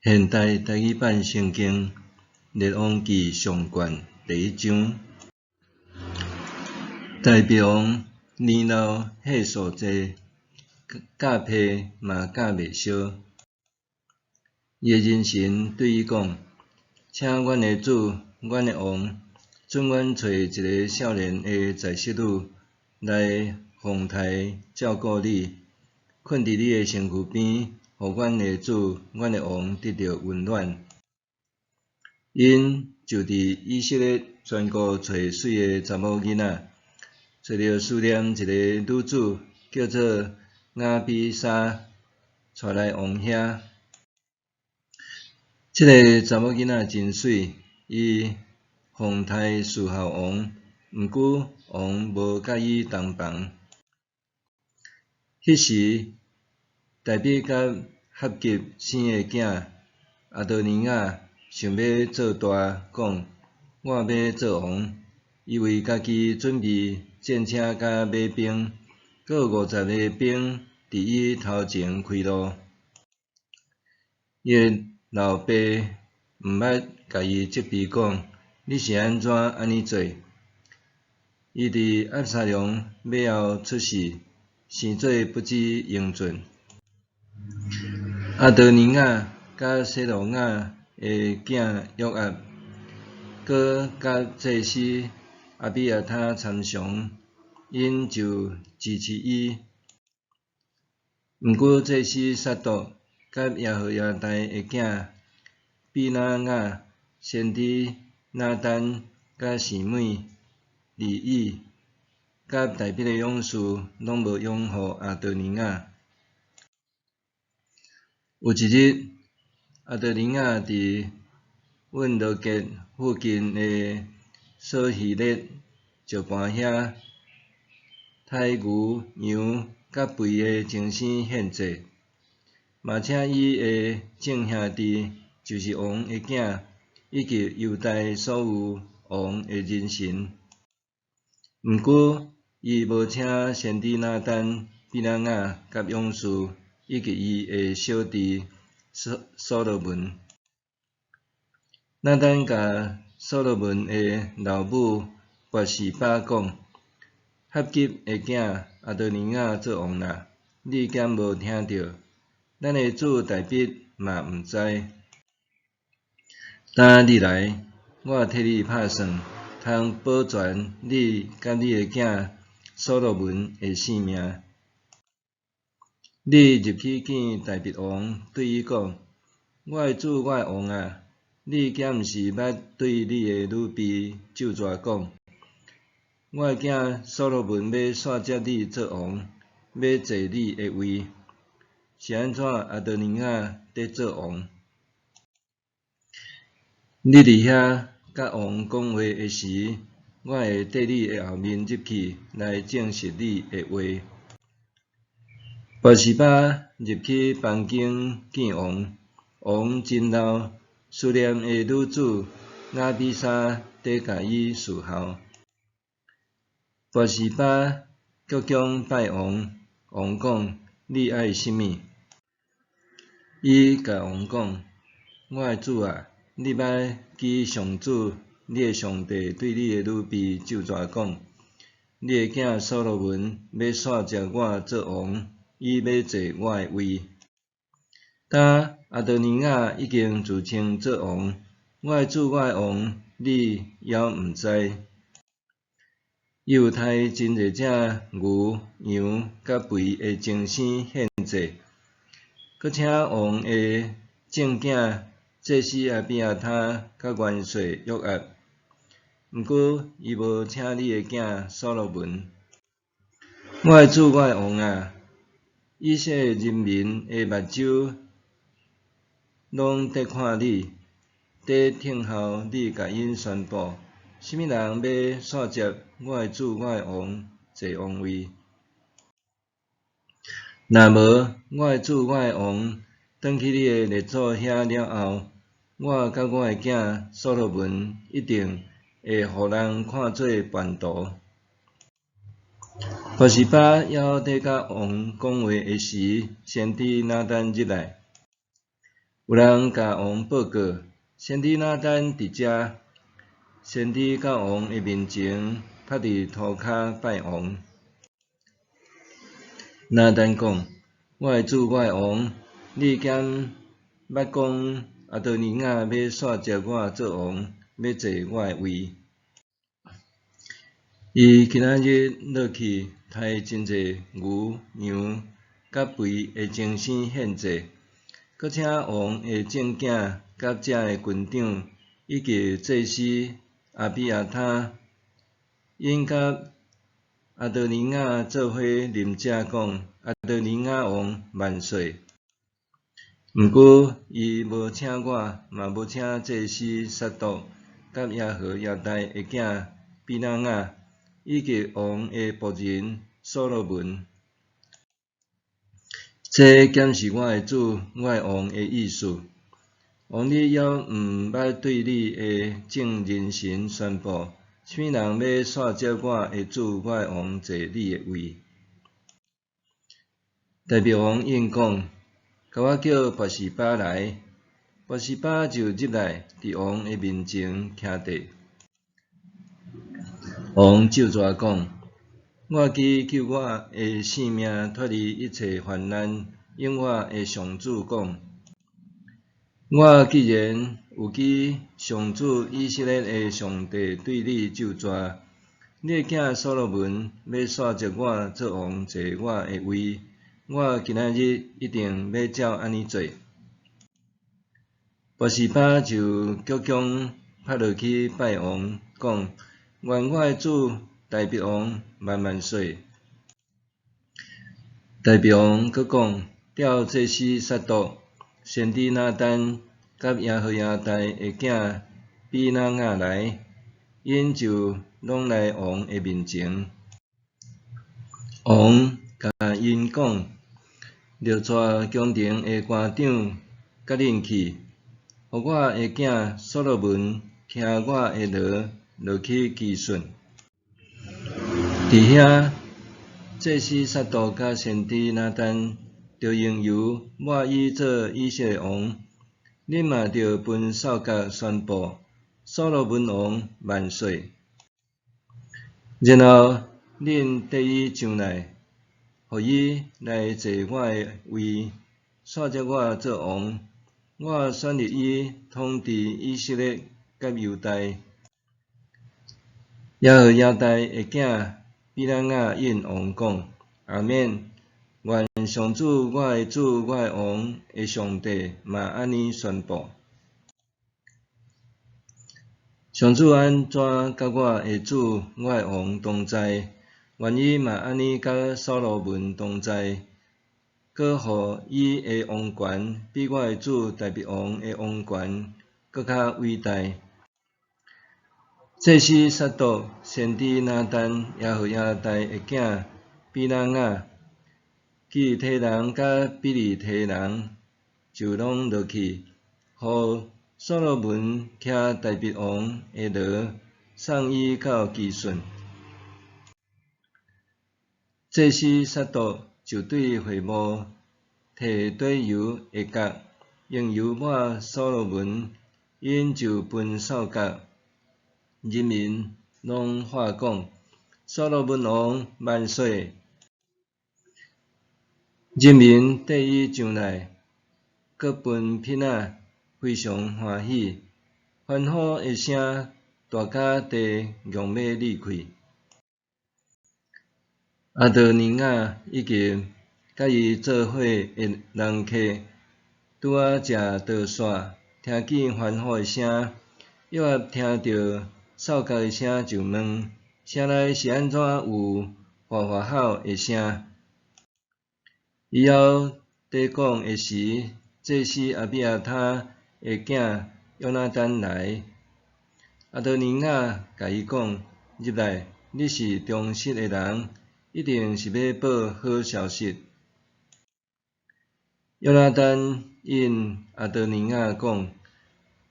現代台語版聖經列王紀上卷第一章。大衛王年老歲數濟，咬被嘛咬袂燒。伊的人臣對伊講：請阮的主、阮的王，准阮揣一个少年的宰室女來奉待照顧你，睏佇你的身軀邊，予阮的主、阮的王得著溫暖。𪜶就佇以色列全國揣媠的查某囡仔，揣著書念一个女子，叫做亞比篩，帶來王遐。這个查某囡仔真媠，伊奉待侍候王，毋過王無佮伊同房。彼時，大衛佮哈結生的囝亞多尼雅想欲做大，講：我欲做王。伊為家己準備戰車佮馬兵，閣有50个兵佇伊頭前開路。伊的老爸毋捌共伊責備講：你是按怎按呢做？伊佇押沙龍尾後出世，生做不知英俊。亞多尼雅佮洗魯雅的囝約押，閣佮祭司亞比亞他參詳，𪜶就支持伊。毋過祭司撒督佮耶何耶大的囝比拿雅、先知拿單佮示每、利以，佮大衛的勇士，攏無擁護亞多尼雅。有一日，亞多尼雅佇隱羅結附近的瑣希勒石盤遐，刣牛、羊佮肥的精牲獻祭，嘛請伊的眾兄弟，就是王的囝，以及猶大所有王的人臣。毋過，伊無請先知拿單、比拿雅佮勇士，以及伊的小弟所羅門。拿單共所羅門的老母拔示巴講：哈結的囝亞多尼雅做王啦，你敢無聽著？咱的主大衛嘛毋知。今你來，我替你拍算，通保全你佮你的囝所羅門的性命。你入去見大衛王，對伊講：我的主，我的王啊，你敢毋是捌對你的女婢咒詛講：我的囝所羅門欲紲接你做王，欲坐你的位，是按怎亞多尼雅佇做王？你佇遐佮王講話的時，我會綴你的後面入去，來證實你的話。拔示巴入去房間見王，王真老，書念的女子亞比篩佇共伊侍候。拔示巴鞠躬拜王，王講：你愛啥物？伊共王講：我的主啊，你捌記上主你的上帝對你的女婢咒詛講：你的囝所羅門欲紲接我做王，伊欲坐我的位。今亞多尼雅已經自稱做王，我的主，我的王，你猶毋知。伊有刣真濟隻牛、羊佮肥的精牲獻祭，閣請王的眾囝祭司亞比亞他佮元帥約押。毋過伊無請你的囝所羅門。我的主，我的王啊！以色列人民的目睭攏佇看你，佇等候你共𪜶宣布，啥物人欲紲接我的主，我的王坐王位。若無，我的主，我的王，轉去你的列祖遐了後，我佮我的囝所羅門一定會予人看做叛徒。拔示巴猶佇佮王講話的時，先知拿單入來。有人共王報告，先知拿單佇遮。先知到王的面前，趴佇塗跤拜王。拿單講：我的主，我的王，你敢捌講亞多尼雅欲紲接我做王，欲坐我的位？伊今仔日落去刣真濟牛、羊，佮肥的精牲獻祭，閣請王的眾囝佮遮的軍長，以及祭司亞比亞他，𪜶佮亞多尼雅做伙啉食，講：亞多尼雅王萬歲！毋過伊無請我，嘛無請祭司撒督，佮耶何耶大的囝比拿雅，以及王的僕人所羅門。這敢是我的主、我的王的意思？王你猶毋捌對你的眾人臣宣布，啥物人欲紲接我的主、我的王坐你的位？大衛王應講：共我叫拔示巴來。拔示巴就入來，佇王的面前徛佇。王咒詛講：我記救我的性命脫離一切患難，應我的上主講：我既然有記上主以色列的上帝對你咒詛，你的囝所羅門欲紲接我做王坐我的位，我今仔日一定欲照按呢做。拔示巴就鞠躬趴落去拜王，講：願我的主大衛王萬萬歲！大衛王閣講：調祭司撒督、先知拿單、佮耶何耶大的囝比拿雅來，𪜶就攏來王的面前。王共𪜶講：著帶宮廷的官長佮恁去，予我的囝所羅門騎我的驢落去基順。佇遐，祭司撒督佮先知拿單著用油抹伊做以色列王。恁嘛著分哨角宣布：所羅門王萬歲！然後恁綴伊上來，予伊來坐我的位，紲接我做王。我選立伊統治以色列佮猶大。耶何耶大的囝比拿雅應王講：阿們！願上主我的主我的王的上帝嘛按呢宣布。上主按怎佮我的主我的王同在，願伊嘛按呢佮所羅門同在，閣予伊的王權比我的主大衛王的王權閣較偉大。祭司撒督、先知拿單、耶何耶大的囝比拿雅、基利提人佮庇哩提人就攏落去，予所羅門騎大衛王的驢，送伊到基順。祭司撒督就對會幕提底油的角，用油抹所羅門，𪜶就分哨角，人民攏喊講：所羅門王萬歲！人民綴伊上來，閣分品仔，非常歡喜，歡呼的聲大甲地戇欲裂開。亞多尼雅以及佮伊做伙的人客，拄仔食桌煞，聽見歡呼的聲，約押聽著哨角的聲就問：城內是按怎有嘩嘩吼的聲？伊猶佇講的時，祭司亞比亞他的囝約拿單來。亞多尼雅共伊講：入來，你是忠實的人，一定是欲報好消息。約拿單應亞多尼雅講：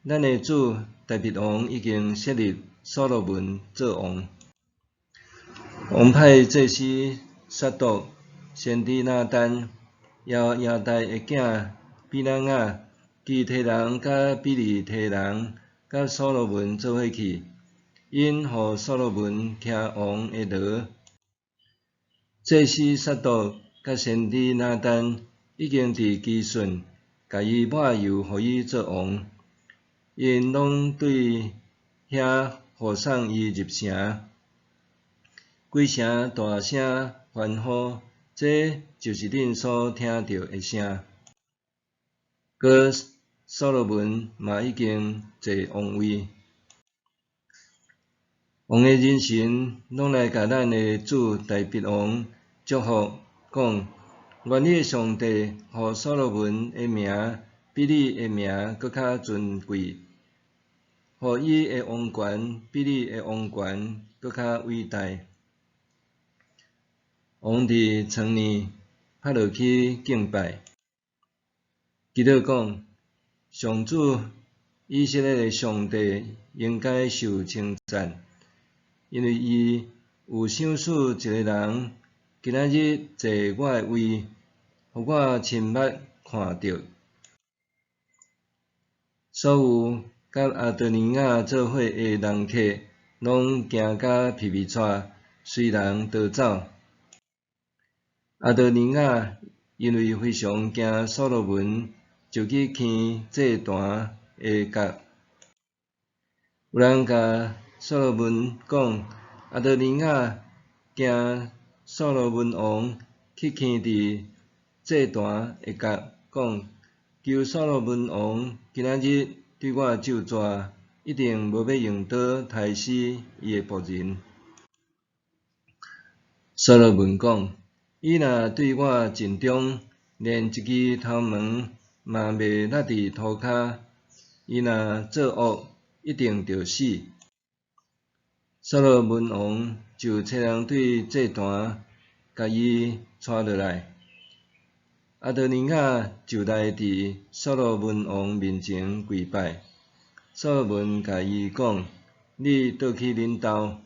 咱的主大衛王已經設立所羅門做王。王派祭司撒督、先知拿單、耶何耶大的囝比拿雅。基提人佮比利提人佮所羅門做伙去，𪜶予所羅門騎王的驢。祭司撒督佮先知拿單已經佇基順，共伊抹油予伊做王。𪜶攏對遐護送伊入城，規城大聲歡呼，這就是恁所聽著的聲。閣所羅門嘛已經坐王位，王的人臣攏來共咱的主大衛王祝福，講：願你的上帝予所羅門的名比你的名閣較尊貴，予伊的王權比你的王權閣較偉大。王佇床暝拍落去敬拜，祈禱講：上主以色列的上帝應該受稱讚，因為伊有賞賜一個人，今仔日坐我的位，予我親目看著。所有佮亞多尼雅做伙的人客，攏驚甲皮皮掣，隨人逃走。亞多尼雅因為非常驚所羅門，就去牽祭壇的角。有人共所羅門講，亞多尼雅驚所羅門王去牽佇祭壇的角，講：求所羅門王今仔日對我咒詛，一定無欲用刀刣死伊的僕人。所羅門講：伊若對我盡忠，連一支頭毛嘛袂落佇塗跤；伊若做惡，一定著死。所羅門王就差人對祭壇，共伊帶落來。亞多尼雅就來佇所羅門王面前跪拜。所羅門共伊講：你倒去恁兜。